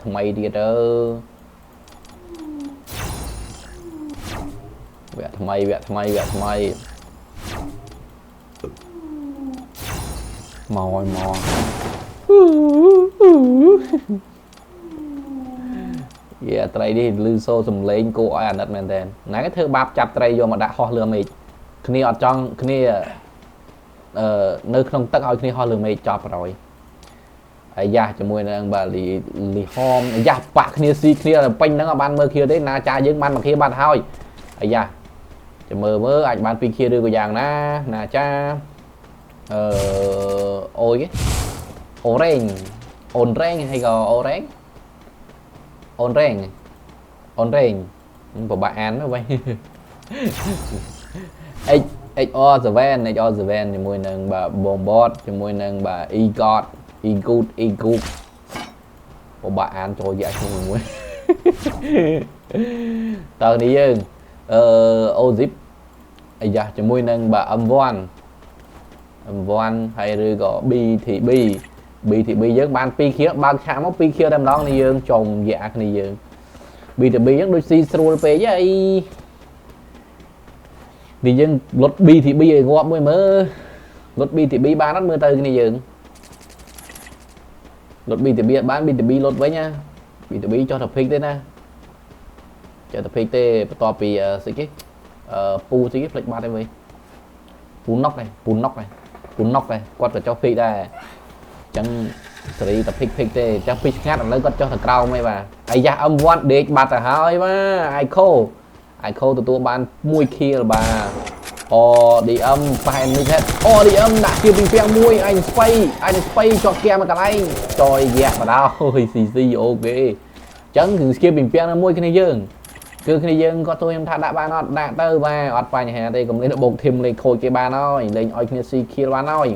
ថ្មីទៀតទៅវគ្គថ្មីវគ្គថ្មីវគ្គថ្មីមកហើយមកយេត្រីនេះលឺសូរសំឡេងគួរឲ្យអាណិតមែនតើណាគេធ្វើបាបចាប់ត្រីយកមកដាក់ហោះលើមេឃគ្នាអត់ចង់គ្នាអឺនៅក្នុងទឹកឲ្យគ្នាហោះលើមេឃចប់ប្រយអាយ៉ាជាមួយនឹងបាទលីលីហមអាយ៉ាបាក់គ្នាស៊ីគ្នាពេញហ្នឹងអត់បានមើលគ្នាទេណាចាយើងបានមកគ្នាបាត់ហើយអាយ៉ាចាំមើលមើលអាចបានពីរគ្នាឬក៏យ៉ាងណាណាចាអឺអូយអូរ៉េងអូនរ៉េងហើយក៏អូរ៉េងអូនរ៉េងអូនរ៉េងពិបាកអានទៅវិញ X XR7 XR7 ជាមួយនឹងបាទ Bombot ជាមួយនឹងបាទ E God E Good E Good ពិបាកអានចូលយ៉ាឈ្មោះមួយតើនេះយើងអឺ Ozip អាយ៉ាជាមួយនឹងបាទ M1 M1 ហើយឬក៏ BTB BTB យើងបាន2ខៀបើកឆាកមក2ខៀតែម្ដងនេះយើងចំយ៉ាគ្នាយើង BTB យើងដូចស៊ីស្រួលពេកអីនេះយើងលុត BTB ឲ្យងាប់មួយមើលលុត BTB បានអត់មើលទៅគ្នាយើងលុត BTB អត់បាន BTB លុតវិញណា BTB ចុះទៅភិកទេណាចុះទៅភិកទេបន្ទាប់ពីស្អីគេអឺពូស្អីគេផ្លេចបាត់ហើយវិញពូណុកឯងពូណុកឯងពូណុកឯងគាត់ក៏ចុះភិកដែរអញ្ចឹងសេរីតែភិកភិកទេអញ្ចឹងភិកស្ងាត់ឥឡូវគាត់ចុះទៅក្រោមឯងបាទអាយ៉ា M1 ដេកបាត់ទៅហើយបាទ Ico Ico ទទួលបាន1 kill បាទ ODM ប៉ែននេះហេតុ ODM ដាក់ជាពីពាំងមួយអញស្បៃអញស្បៃជាប់គែមកកន្លែងចយយៈបដ ாய் ស៊ីស៊ីអូខេអញ្ចឹងគឺស្គៀពីពាំងមួយគ្នាយើងគឺគ្នាយើងគាត់ទួខ្ញុំថាដាក់បានអត់ដាក់ទៅបាទអត់បញ្ហាទេកុំលេងបោកធីមលេងខូចគេបានហើយលេងឲ្យគ្នាស៊ីខៀលបានហើយ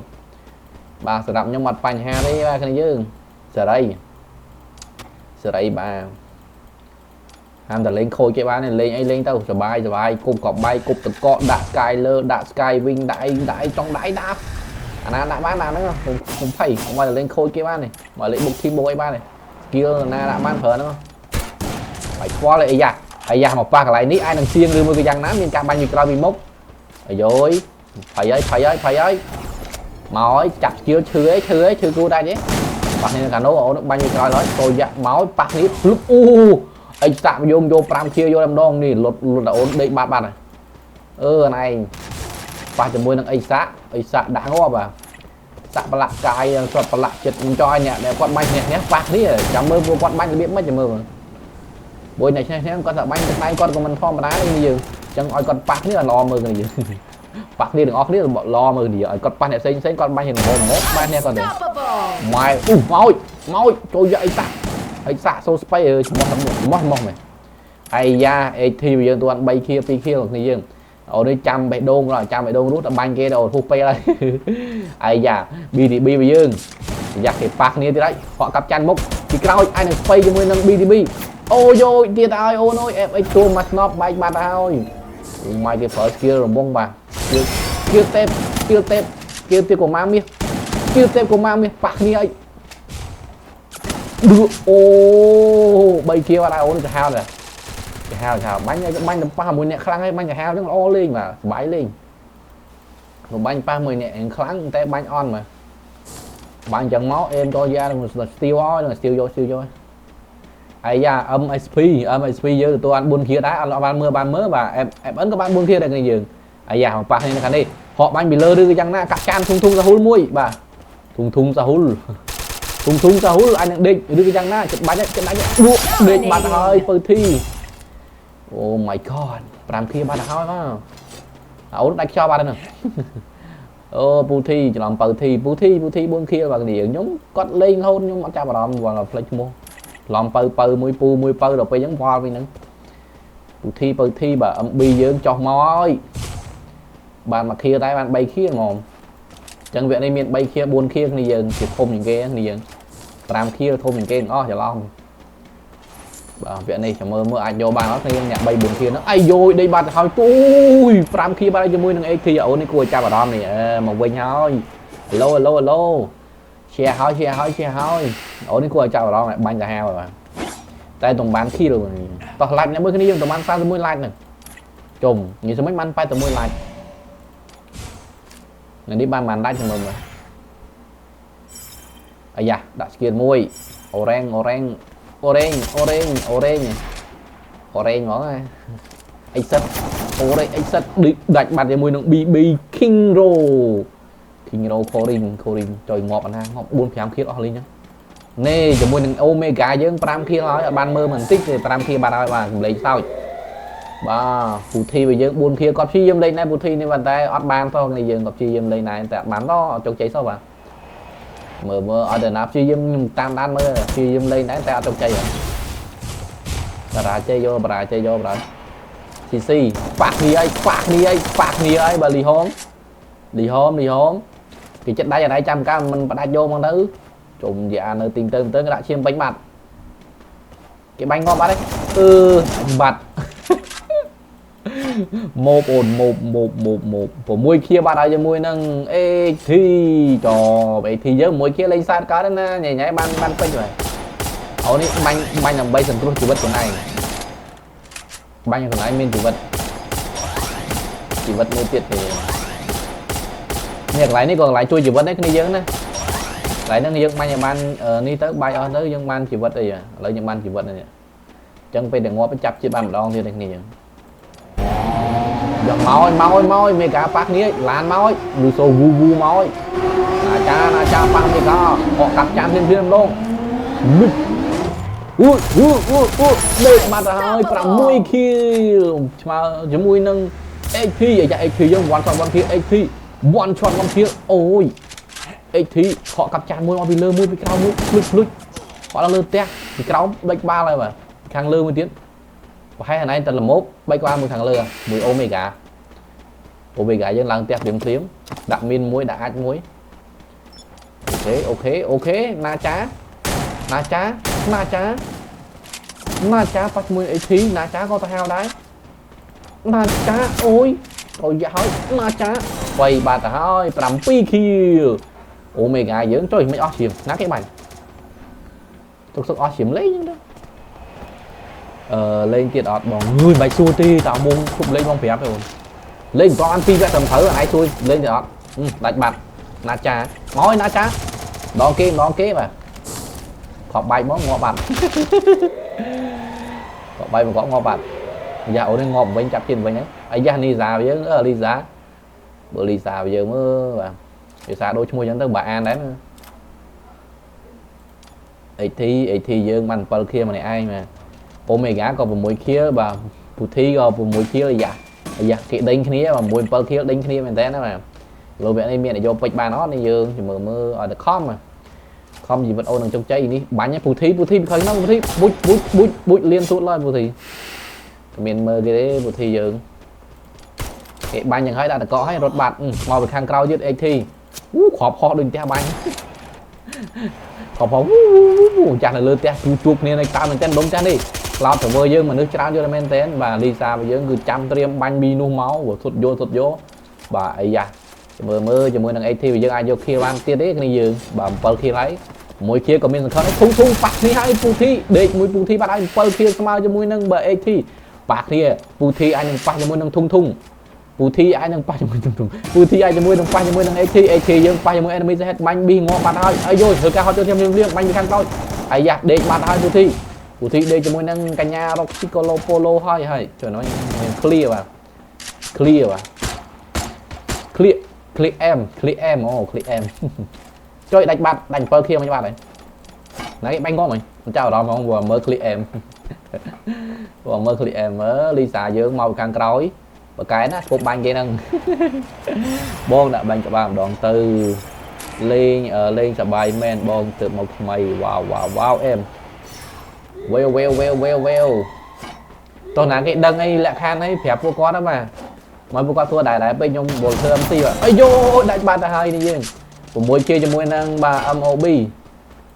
បាទសម្រាប់ខ្ញុំអត់បញ្ហាទេបាទគ្នាយើងសេរីសេរីបាទហាមតែលេងខូចគេបានលេងអីលេងទៅសបាយសបាយគប់កបែកគប់តកដាក់ sky លើដាក់ sky វិញដាក់អីដាក់អីចង់ដាក់អីដាក់អាណាដាក់បានដាក់ហ្នឹងខ្ញុំខ្ញុំភ័យកុំឲ្យតែលេងខូចគេបានទេមកលេងបុកធីមបុកអីបានទេ skill ណាដាក់បានប្រើហ្នឹងបាយខ្វល់អីយ៉ាអាយ៉ាមកប៉ះកន្លែងនេះអាចនឹងសៀងឬមួយក៏យ៉ាងណាមានការបាញ់ពីក្រោយពីមុខអាយយភ័យហើយភ័យហើយភ័យហើយមកហើយចាប់ skill ឈឺអីឈឺអីឈឺគូដែរទេប៉ះនេះកាណូអូនបាញ់ពីក្រោយហើយចូលយ៉ាក់មកប៉ះនេះភ្លុបអូអីសាក់យកយក5ជាយកតែម្ដងនេះលុតលុតអូនដេកបាត់បាត់ហើយអឺអនឯងប៉ះជាមួយនឹងអីសាក់អីសាក់ដាក់ងាប់បាទសាក់ប្រឡាក់កាយគាត់ប្រឡាក់ចិត្តខ្ញុំចង់ឲ្យអ្នកដែលគាត់បាញ់នេះនេះប៉ះគ្នាចាំមើលពួកគាត់បាញ់របៀបម៉េចចាំមើលមួយអ្នកឈ្នះឈ្នះគាត់ថាបាញ់ទឹកដៃគាត់ក៏មិនធម្មតាទេយើងអញ្ចឹងឲ្យគាត់ប៉ះគ្នាល្អមើលគ្នាយើងប៉ះគ្នាទាំងអស់គ្នាល្អមើលគ្នាឲ្យគាត់ប៉ះអ្នកផ្សេងផ្សេងគាត់បាញ់គ្នាងងបាញ់គ្នាគាត់ទេម៉ែអូមកមកចូលយកអីសាក់អីសាក់សូស្បៃឈ្មោះឈ្មោះឈ្មោះមែនអាយ៉ា AT យើងទាន់3ខៀ2ខៀគ្នាយើងអូនេះចាំបេះដូងដល់ចាំបេះដូងរស់តែបាញ់គេដល់ហ៊ូពេលហើយអាយ៉ា BTB របស់យើងយ៉ាគេប៉ះគ្នាទៀតហើយហក់កាប់ចាន់មុខពីក្រោយអាចនឹងស្បៃជាមួយនឹង BTB អូយោទៀតហើយអូនអើយ FX ទួមកស្នប់បែកបាត់ហើយម៉ៃគេប្រើ skill រំងបាទ skill skill ទេព skill ទេព skill ទៀតកុមារមាស skill ទេពកុមារមាសប៉ះគ្នាឲ្យឌឺអូ3ខៀវអត់ហើយអូនសាហាវដែរសាហាវសាហាវបាញ់បាញ់ទៅប៉ះមួយអ្នកខ្លាំងហើយបាញ់សាហាវចឹងល្អលេងបាទសប្បាយលេងបើបាញ់ប៉ះមួយអ្នកខ្លាំងតែបាញ់អន់បាទបាញ់ចឹងមកអេមចូលយ៉ានឹងស្ទីវហើយនឹងស្ទីវយកស្ទីវយកអាយ៉ា MSP MSP យើងទទួលបាន4ខៀដែរអត់បានមើលបានមើលបាទ FN ក៏បាន4ខៀដែរគ្នាយើងអាយ៉ាមកប៉ះគ្នានៅខាងនេះហក់បាញ់ពីលើឬក៏យ៉ាងណាកាក់ចានធុងធុងសាហ៊ុលមួយបាទធុងធុងសាហ៊ុលធុងធុងសាហ៊ុលអាចនឹងដេកឬក៏យ៉ាងណាចិត្តបាច់ចិត្តដាច់ដួកដេកបាត់ហើយពៅធីអូ my god 5ខៀបាត់ហើយបាទអូនដាច់ខ្យល់បាត់ហ្នឹងអូពូធីច្រឡំពៅធីពូធីពូធី4ខៀបាទគ្នាខ្ញុំគាត់លេងរហូតខ្ញុំអត់ចាប់អារម្មណ៍គាត់ផ្លេចឈ្មោះច្រឡំពៅពៅមួយពូមួយពៅដល់ពេលអញ្ចឹងវល់វិញហ្នឹងពូធីពៅធីបាទ MB យើងចុះមកហើយបានមួយខៀដែរបាន3ខៀហ្មងអញ្ចឹងវគ្គនេះមាន3ខៀ4ខៀគ្នាយើងជាធំជាងគេគ្នាយើង5ខៀធំជាងគេទាំងអស់ច្រឡំបាទវគ្គនេះចាំមើលមើលអាចយកបានអត់គ្នាយើងអ្នក3 4ខៀហ្នឹងអាយយដេកបាត់ទៅហើយទូយ5ខៀបាត់ជាមួយនឹង AT អូននេះគួរចាប់អារម្មណ៍នេះអឺមកវិញហើយហេឡូហេឡូហេឡូ share ហើយ share ហើយ share ហើយអូននេះគួរឲ្យចាប់អារម្មណ៍បាញ់សាហាវហើយបាទ តែតំបាន kill តោះ like អ្នកមើលគ្នាយើងតំបាន31 like ហ្នឹងជុំនិយាយមិនបាន81 like នេះបានបាន like ចាំមើលមើលអាយ៉ាដាក់ skill មួយអូរ៉េងអូរ៉េងអូរ៉េងអូរ៉េងអូរ៉េងអូរ៉េងហ្មងហ៎ exit អូរ៉េង exit ដាច់បាត់ជាមួយនឹង BB King Ro King Ro Coring Coring ចុយងាប់អាណាងាប់4 5 kill អស់លីងហ្នឹងនេះជាមួយនឹង Omega យើង5 kill ហើយអត់បានមើលមិនតិចទេ5 kill បាត់ហើយបាទសម្លេងសើចបាទពូធីរបស់យើង4 kill គាត់ព្យាយាមលេងដែរពូធីនេះប៉ុន្តែអត់បានផងនេះយើងគាត់ព្យាយាមលេងដែរតែអត់បានដល់អត់ជោគជ័យសោះបាទមើលមើលអត់តែណាព្យាយាមខ្ញុំតាមដានមើលព្យាយាមលេងដែរតែអត់ជោគជ័យហ៎បរាជ័យយកបរាជ័យយកបរា CC ប៉ះគ្នាអីប៉ះគ្នាអីប៉ះគ្នាអីបើលីហងលីហមលីហងគេចិត្តដៃអណៃចាំកាមិនផ្ដាច់យកមកទៅជុំយ៉ានៅទីងទៅទៅដាក់ឈាមពេញបាត់គេបាញ់ងាប់បាត់ទេអឺបាត់ម៉ូបអូនម៉ូបម៉ូបម៉ូបម៉ូប6ខៀបាត់ហើយជាមួយនឹង AT ចប AT យើង6ខៀលេងសែតកើតណាញ៉ៃញ៉ៃបានបានពេញហើយអូនេះបាញ់បាញ់ដើម្បីសង្គ្រោះជីវិតខ្លួនឯងបាញ់ខ្លួនឯងមានជីវិតជីវិតមួយទៀតទេនេះកន្លែងនេះក៏កន្លែងជួយជីវិតដែរគ្នាយើងណាកន្លែងហ្នឹងយើងបាញ់ឲ្យបាននេះទៅបាយអស់ទៅយើងបានជីវិតអីឥឡូវយើងបានជីវិតនេះអញ្ចឹងពេលដែលងាប់ចាប់ជាតិបានម្ដងទៀតគ្នាយើងយកមកឲ្យមកឲ្យមកឲ្យមេកាប៉ះគ្នាឡានមកឲ្យលូសូវូវូមកឲ្យអាចារ្យអាចារ្យប៉ះមេកាអកកាប់ចាំភ្លាមភ្លាមម្ដងលុចអូអូអូអូដេកបាត់ទៅហើយ6 kill ឆ្មើជាមួយនឹង HP អាយ៉ា HP យើង one shot one kill HP one shot one kill អូយ HP ខកកាប់ចានមួយមកពីលើមួយពីក្រោមមួយភ្លុចភ្លុចគាត់ដល់លើផ្ទះពីក្រោមបិចក្បាលហើយបាទខាងលើមួយទៀតប្រហែលអាណឯងតែល្មោបបីក្បាលមួយខាងលើមួយអូមេហ្គាអូមេហ្គាយើងឡើងផ្ទះភ្លាមភ្លាមដាក់មានមួយដាក់អាចមួយ OK OK OK ណាចាណាចាណាចាណាចាប៉ះជាមួយ HP ណាចាក៏ទៅហៅដែរណាចាអូយអូយយ៉ាហើយណាចាបីបាត់ទៅហើយ7 kill អូមេហ្គាយើងចុយមិនអស់ឈាមណាគេបាញ់ទុកសុកអស់ឈាមលេងហ្នឹងទៅអឺលេងទៀតអត់បងងើយមិនបាច់សួរទេតាមុំឈប់លេងបងប្រាប់ទេអូនលេងមិនទាន់ពីរវគ្គត្រឹមត្រូវឯងសួរលេងទៀតអត់ដាច់បាត់ណាចាមកហើយណាចាម្ដងគេម្ដងគេបាទខប់បែកមកងាប់បាត់ខប់បែកមកងាប់បាត់យ៉ាអូននេះងាប់វិញចាប់ទៀតវិញហើយអាយ៉ានីសាយើងអឺលីសាបើលីសាយើងមើលបាទភាសាដូរឈ្មោះអញ្ចឹងទៅបើអានដែរណា AT AT យើងបាន7ខៀម្នាក់ឯងបាទអូមេហ្គាក៏6ខៀបាទពូធីក៏6ខៀយ៉ាយ៉ាគេដេញគ្នាបាទ6 7ខៀដេញគ្នាមែនតើណាបាទលោកវគ្គនេះមានយកពេជ្របានអត់នេះយើងមើលមើលឲ្យតែខំខំជីវិតអូននឹងជោគជ័យនេះបាញ់ពូធីពូធីពីក្រោយនោះពូធីបុចបុចបុចបុចលៀនទួតឡើយពូធីមានមើលគេទេពូធីយើងគេបាញ់យ៉ាងហើយដាក់តកឲ្យរត់បាត់មកពីខាងក្រោយទៀត AT អូគ្រាប់ហោះដូចផ្ទះបាញ់គ្រាប់ហោះវូវូចាស់នៅលើផ្ទះជួជួបគ្នានៅតាមមែនតើដុំចាស់នេះ Cloud server យើងមនុស្សច្រើនយកតែមែនតើបាទលីសារបស់យើងគឺចាំត្រៀមបាញ់ប៊ីនោះមកសុទ្ធយកសុទ្ធយកបាទអីយ៉ាមើលមើលជាមួយនឹង AT យើងអាចយក kill បានទៀតទេគ្នាយើងបាទ7 kill ហើយមួយ kill ក៏មានសង្ឃឹមធុងធុងប៉ះគ្នាហើយពូធីដេកមួយពូធីបាត់ហើយ7 kill ស្មើជាមួយនឹងបើ AT ប៉ះគ្នាពូធីអាចនឹងប៉ះជាមួយនឹងធុងធុងពូធីអាចនឹងប៉ះជាមួយធុងធុងពូធីអាចជាមួយនឹងប៉ះជាមួយនឹង AT AT យើងប៉ះជាមួយ enemy head បាញ់ប៊ីងាប់បាត់ហើយអាយធ្វើការហត់ចូលភ្លាមភ្លាមបាញ់ពីខាងក្រោយអាយ៉ាដេកបាត់ហើយពូធីពូធីដេកជាមួយនឹងកញ្ញារ៉ុកស៊ីកូឡូប៉ូឡូហើយហើយជួយនោះមាន clear បាទ clear បាទ clear clear M clear M អូ clear M ចុយដាច់បាត់ដាច់7 clear មិនបាត់ហើយណាគេបាញ់ងាប់ហ៎ចៅអារម្មណ៍ហ្មងមើល clear M បងមើល clear M មើលលីសាយើងមកពីខាងក្រោយបកែណាស្គប់បាញ់គេហ្នឹងបងដាក់បាញ់ក្បាលម្ដងទៅលេងលេងសបាយមែនបងទៅមកថ្មីវ៉ាវវ៉ាវវ៉ាវអែមវេវវេវវេវវេវតោះណាគេដឹងអីលក្ខខណ្ឌអីប្រាប់ពួកគាត់ហ្នឹងបាទមកពួកគាត់ធ្វើដែរដែរពេកខ្ញុំបលធ្វើ MC បាទអាយយោដាច់បាត់ទៅហើយនេះយើង6ជាជាមួយនឹងបាទ MOB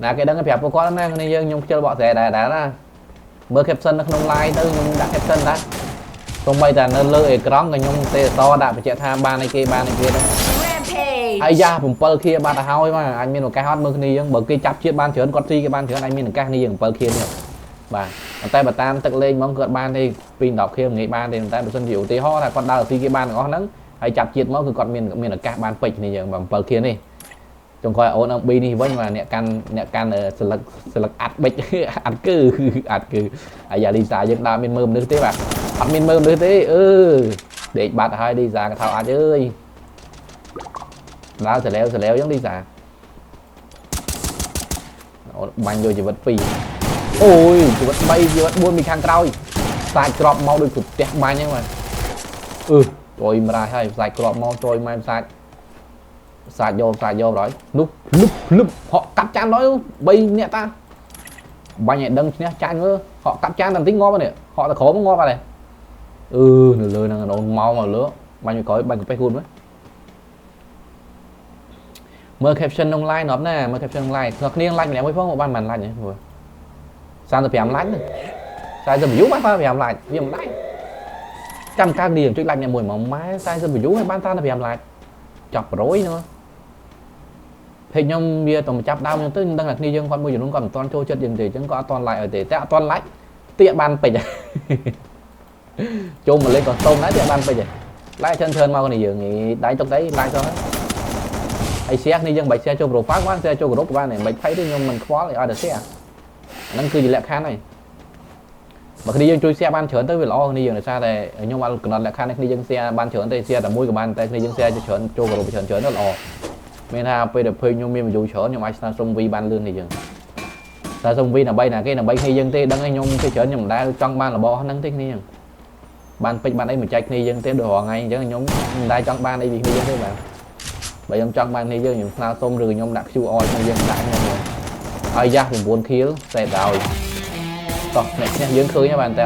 ណាគេដឹងប្រាប់ពួកគាត់ណានេះយើងខ្ញុំខ្ជិលបកស្រាយដែរដែរណាមើល caption នៅក្នុង live ទៅខ្ញុំដាក់ caption ដែរសូម្បីតែនៅលើអេក្រង់ក៏ខ្ញុំទេអសដាក់បញ្ជាក់ថាបានអីគេបានអីគេដែរ Rampage. អាយ៉ា7ខៀបាត់ទៅហើយបាទអញមានឱកាសអត់មើលគ្នាយើងបើគេចាប់ជាតិបានច្រើនគាត់ស៊ីគេបានច្រើនអញមានឱកាសនេះយើង7ខៀនេះបាទ តែបើតាមទឹកលេងហ្មងគឺអត់បានទេពី10 kill មិនងាយបានទេតែបើសិនជាឧទាហរណ៍ថាគាត់ដើរស៊ីគេបានទាំងអស់ហ្នឹងហើយចាប់ជាតិមកគឺគាត់មានឱកាសបានពេជ្រគ្នាយើងបាទ7 kill នេះចុងក្រោយអូន MB នេះវិញបាទអ្នកកាន់ស្លឹកស្លឹកអាត់បិចអាត់គឺអាត់គឺអាយ៉ាលីសាយើងដើរមានមើលមនុស្សទេបាទអត់មានមើលមនុស្សទេអឺដេកបាត់ហើយលីសាកថាអាចអើយដើរសលែវសលែវអញ្ចឹងលីសាអូនបាញ់យកជីវិត2អូយជីវិត3ជីវិត4ពីខាងក្រោយសាច់ក្របមកដូចផ្ទះបាញ់ហ្នឹងបាទអឺចុយម្រាយហើយសាច់ក្របមកចុយម៉ែសាច់សាច់យកសាច់យកហើយនោះភ្លឹបភ្លឹបហក់កាត់ចានដល់3នាក់តាបាញ់ឲ្យដឹងឈ្នះចាញ់មើលហក់កាត់ចានតែបន្តិចងាប់នេះហក់ទៅក្រោមងាប់អត់ទេអឺនៅលើហ្នឹងអូនមកមកលើបាញ់ក្រោយបាញ់កាពេះគូនមើលមើល caption ក្នុង live ណប់ណាមើល caption ក្នុង live ស្គាល់គ្នា like ម្នាក់មួយផងមកបានប៉ុន្មាន like ហ្នឹងមើល35 like ហ្នឹង40 view បាន35 like វាមិនដែរចាំកើគ្នាចុច like ម្នាក់មួយមកម៉ែ40 view ហើយបាន35 like ចប់100ហ្នឹងពេកខ្ញុំវាតែចាប់ដើមហ្នឹងទៅខ្ញុំដឹងថាគ្នាយើងគាត់មួយចំនួនគាត់មិនទាន់ចូលចិត្តយើងទេអញ្ចឹងគាត់អត់ទាន់ like ឲ្យទេតែអត់ទាន់ like ទៀកបានពេជ្រចូលមកលេងក៏សុំដែរទៀកបានពេជ្រ like ច្រើនច្រើនមកគ្នាយើងដៃទុកដៃ like ទៅហើយ share គ្នាយើងមិនបាច់ share ចូល profile បាន share ចូល group បានមិនបាច់ភ័យទេខ្ញុំមិនខ្វល់ឲ្យតែ share ហ្នឹងគឺជាលក្ខខណ្ឌហើយបើគ្នាយើងជួយ share បានច្រើនទៅវាល្អគ្នាយើងដោយសារតែខ្ញុំអត់កំណត់លក្ខខណ្ឌឲ្យគ្នាយើង share បានច្រើនទេ share តែមួយក៏បានតែគ្នាយើង share ច្រើនចូល group ច្រើនច្រើនទៅល្អមានថាពេលដែលពេញខ្ញុំមាន view ច្រើនខ្ញុំអាចស្នើសុំ V បានលឿននេះយើងស្នើសុំ V ដើម្បីណាគេដើម្បីគ្នាយើងទេដឹងហើយខ្ញុំគេច្រើនខ្ញុំមិនដែលចង់បានរបស់ហ្នឹងទេគ្នាយើងបានពេជ្របានអីមកចែកគ្នាយើងទេដូចរាល់ថ្ងៃអញ្ចឹងខ្ញុំមិនដែលចង់បានអីពីគ្នាយើងទេបាទបើខ្ញុំចង់បានគ្នាយើងខ្ញុំស្នើសុំឬខ្ញុំដាក់ QR ឲ្យគ្នាយើងដាក់ខ្ញុំហើយយ៉ា9 kill សេតដល់តោះអ្នកឈ្នះយើងឃើញហើយបាទតែ